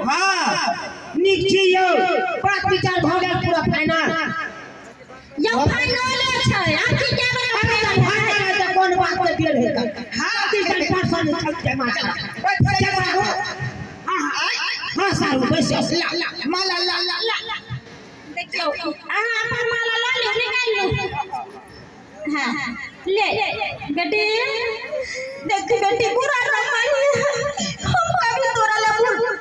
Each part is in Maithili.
हां नीक छी यौ। बात विचार भ गेल पूरा फाइनल। यौ फाइनले छै आब की के बेर फाइनल फाइनल है त कोन बात के बेल है? हां तीन परसों चलते माचा। हां हां सारू बैस ला ला माला ला ला ला। देखियौ अहाँ अपन माला ल लियौ, निकालि लियौ। हां ले बेटी, देख बेटी बुरा न मानी, हम कभी तोरा ला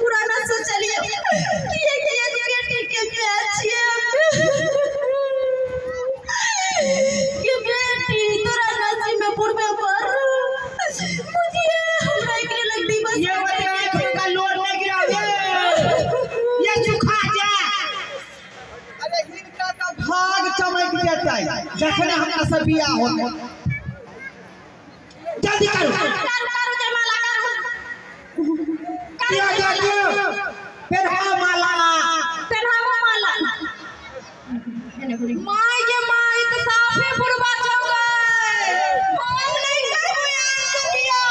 बुरा न सोचलिए कि एक एक बेटी के माय छियै कि बेटी तोरा नसीब में पूर्वे पर मुझे हमरा एकरे लगदी बस। ये वाले आंख का लोड नहीं गिराओ, ये सुखा जा। अरे हिनका का भाग चमक जेतै जखने हमरा से बियाह होतै। जल्दी करो करू करू जयमाला करू। दियो दियो दियो पेन्हाओ माला, पेन्हाओ माला। My गे my तो साफे बुढ़वा छौ गए। हम नहीं करबो यार से बियाह।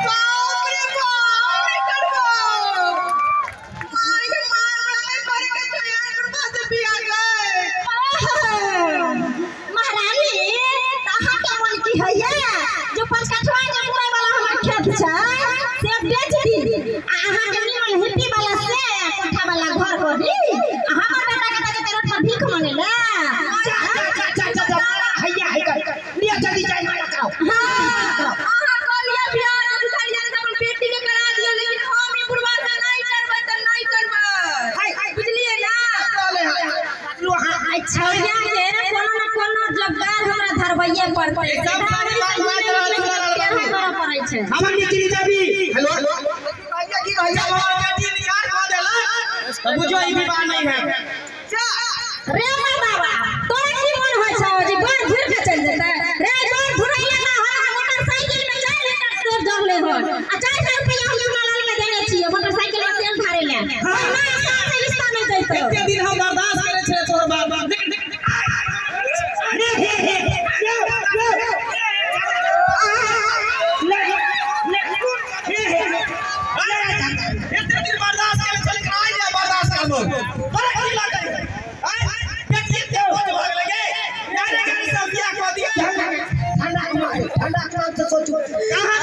बाप रे बाप नहीं करबो। My गे my हमरा नहीं करे के छौ यार बुढ़वा से बियाह गए। महारानी अहाँ के मन की होइए जो पचकठवा के मुरई वाला हमर खेत छै से बेच दी आ अहाँ के निमन हिप्पी वाला से कोठा वाला घर कर दी आ हमर बेटा के त रोड पर भीख मांगे ला। जा जा जा जा जा हैया है कर लिया जल्दी जाए माला कराओ। हां अहाँ कहलियै बियाह दुसारिया के अपन बेटी के करा दियौ, लेकिन हम ई बुढ़वा से नहीं करबै त नहीं करबै। हाय हाय बुझलियै ना? लो। हां आई छौरिया के कोनो न कोनो जोगार हमरा धरबैये पड़तै। एकदम सही बात बात रहल करऽ पड़ै छै। हमर निकली जाबी। हेलो भैया की भैया हमर बेटी इनकार क देला त बुझो ई विवाह नहीं है। रे बाबा तोरा की मन होइ छौ जे गोर घुर के चलि जेतै? रे गोर घुरैले ना हम मोटरसाइकिल में 4 लीटर तेल जरले हन आ 400 रुपया हम लाल के देने छियै मोटरसाइकिल में तेल धारे ले। ना से रिश्ता नहीं जइतौ। एते दिन हम बर्दाश्त करे छले तोहर बाप। रे हे हे यो यो ले ले हे हे एते दिन बर्दाश्त करे छले लेकिन आइ जा बर्दाश्त करबो। तोरा की लागै? आइ बेटी के भोज भग लगे यारे गाड़ी सब बियाह क दिया। ठंडा ठंडा काम से सोचो कहां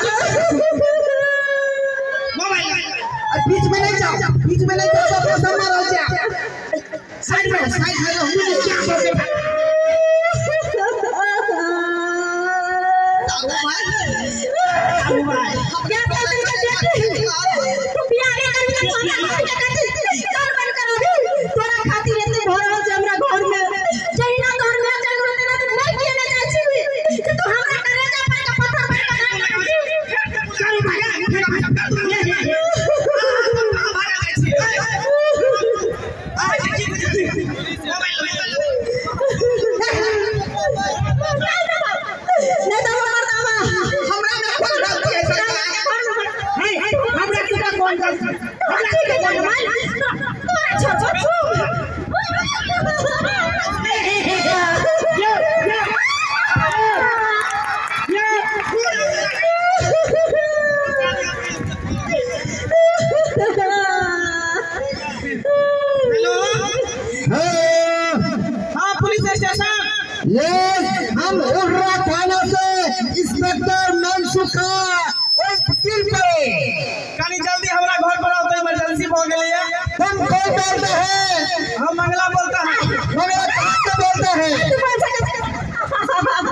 मोबाइल बीच में नहीं जाओ, बीच में नहीं जाओ, सब सब मारो जा साइड में, साइड में रहो। क्या बोलते भाई? क्या बोलते बेटी तू बियाह नहीं करबी त हमरा घर के कथी कर बन करबी? तोरा खातिर एते भऽ रहल छै हमरा घर में। जहिना तोहर माय चल गेलौ तेना तू मरि किए नहि जाइ छी कि तू हमरा करेजा पर के पत्थर बन के चलो भाई ले ले नहीं तो हमर दावा हमरा में कोन गलती है सरकार? हे हमरा के कौन गलती? हमरा के कौन गलती? तोरा छोड़ छोड़ यो यो यो हेलो हां पुलिस स्टेशन। यस हम उर्रा थाना से इंस्पेक्टर मनसुखा उर्फ दिल पे। कनी जल्दी हमरा घर पर आओ तो इमरजेंसी भ गेलै है। तुम कौन बोलते हैं? हम मंगला बोलता है। मंगला कहाँ से बोलते हैं?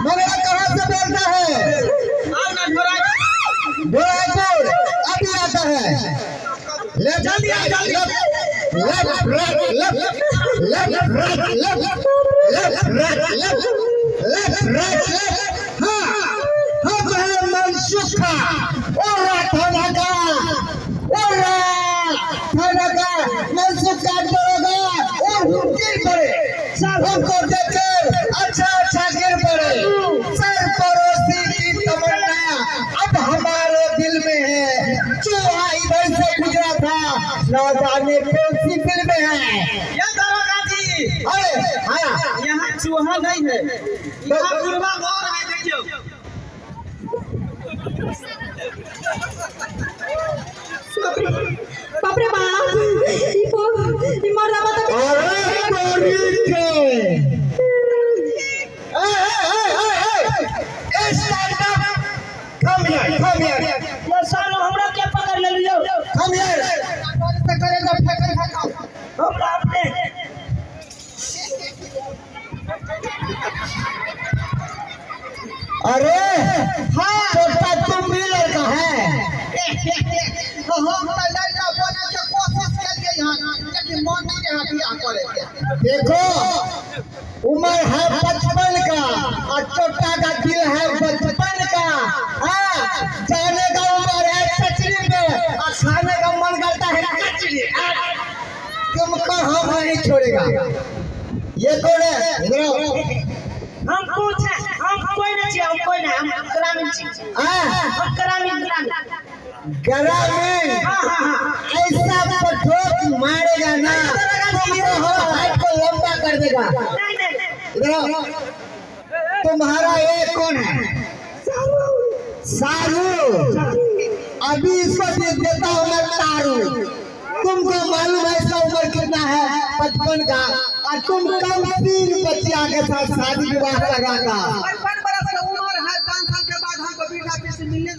मंगला कहाँ से बोलता है? आओ ना ढोरा ढोरापुर अभी आता है। लेफ्ट जल्दी आओ जल्दी। Left right left left right left left right left left right left. हाँ हम है मनसुखा उर्रा थाना का, उर्रा थाना का मनसुखा दरोगा और गिर पड़े। हमको देखकर अच्छा अच्छा गिर पड़े। सर पड़ोसी की तमन्ना अब हमारे दिल में है। चूहा इधर से गुजरा था ना जाने कौन सी फिल्म में है। ये दरोगा जी अरे हाँ यहाँ चूहा नहीं है, यहाँ बुढ़वा मोर है। देखियो बाप रे बाप, ई मर्दा बता। अरे तोरी के, ए ए ए ए, stand up, come here, come here. यो सालो हमरा के पकड़ लेलु यो। कम here. करेगा फेंक फेंक हमरा अपने। अरे हाँ, छोटा तुम भी लड़का है। हम तो लड़का बने के कोशिश करिए हन, लेकिन मन नहीं रहा बियाह करे के। देखो उम्र है 55 का और छोटा का दिल है बचपन का। हाँ, जाने का उम्र है कचरी में और खाने का मन करता है कचरी। तुमको हम नहीं छोड़ेगा। ये कौन है? इधर आओ। हम कुछ हम कोई नहीं छी, हम कोई नहीं, हम ग्रामीण छी। हम ग्रामीण ग्रामीण। ग्रामीण। हाँ हाँ हाँ। ऐसा पठोक मारेगा ना तुमको हम हाइट को लंबा कर देगा। नहीं नहीं। इधर आओ। तुम्हारा ये कौन है? सारू। अभी इसको दे देता हूँ मैं तारू। तुमको मालूम है इसका उम्र कितना है? 55 का, और तुम कम 3 बच्चिया के साथ शादी विवाह लगा का। 55 बरस का उम्र है, 5 साल के बाद हमको बीघा पीछे मिलने।